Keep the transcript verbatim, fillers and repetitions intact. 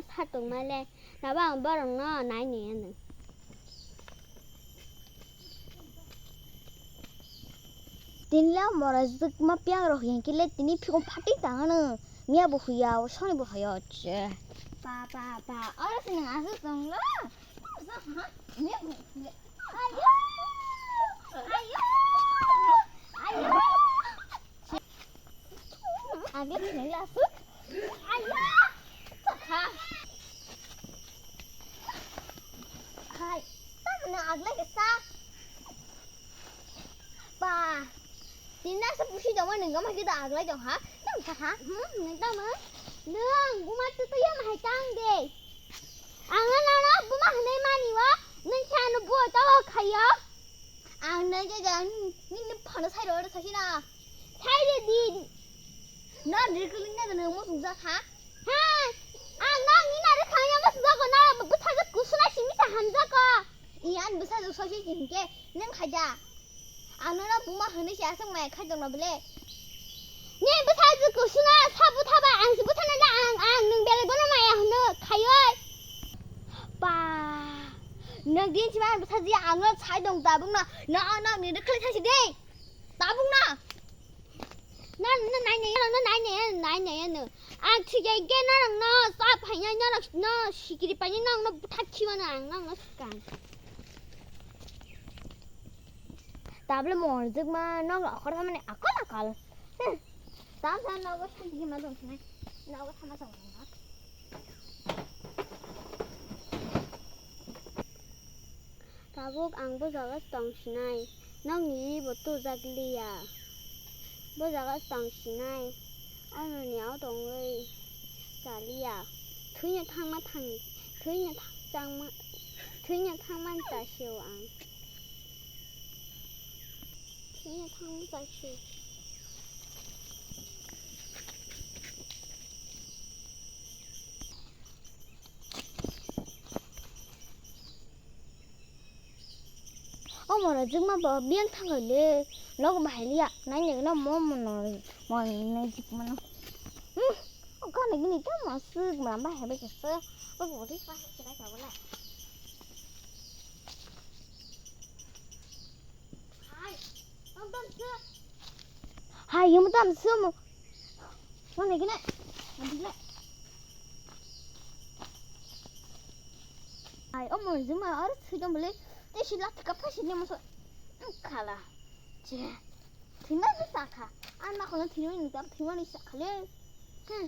Sa tongmale, nabo ang borokno nai nai ano. Tinle mora jwkma piyang rok hinkile tini phikong phatwi tangano. Miya bo huya, o soni bo huya, che. Pa, pa, pa, oro se nang aswk tonglo? Miya bo huya. Ayo! Ayo! Ayo! Agla khilai la aswk. Ayo! Sakha. Hai, tamo nang agla kisa. Pa, tinna sa pusi dongma nang gama kita agla dong ha? Tamo sakha. Hmm, nang tamo? Nang buma tutu ya mahai tang de. Ang ano no buma hanai mani wa, nang sa no bo tawo khayo. Ang nai je jang ni ni phano sai ro sai na. Sai de di. No ni kling na no mo sung sa kha. Ha, ang nang ni na re khang ya mo sung sa ko na, bwsa je kusuna simi sa hamja ko. Iyan bwsa je so si kin ke nang khaja. Ang no buma hanai si asang mai khaja no bele. Ni bwsa je kusuna sa butha ba ang si butha na na ang ang nang bele bono maya hano khayoi. Pa, nang din si ma bwsa je ang no sai dong tabung na. Na na ni de khle sai si de. Tabung na. Na na nai ne na na nai ne nai ne no. Ang thige ge na nang no sa phai na na no sikiri pa ni nang no butha khiwa na ang nang no sikang. Tabla mor jik ma nang akhor thamani akol akol. Hmm. Tam sa nogo shanti ma dong sinai. Nogo thama dong sinai. Tabuk ang bo jaga tong sinai. Nokni bo tujak liya. Bo jaga tong sinai. Ano ni o tongwi chaliya. Thwino thangma thang, thwino thangma, thwino thangma chasio ang. Thwino thangma chasio. O mora jwkma bo biyang thangkha le, nogo bahai liya, nai nai no mo mo no, mo nai jik mano. Hmm, o kani gini khe mo swk ma bahai bai khe se, o bo ri pa khe khe ka bole. Hai, o dam se. Hai, yum tam se mo. Mane gina. Adile. Ai, o mo juma ar sujam bole. Te si lati ka pasi ne mo so. Khala. Che. Thina ni sakha. An ma kono thina ni tam thina ni sakha le. Hmm.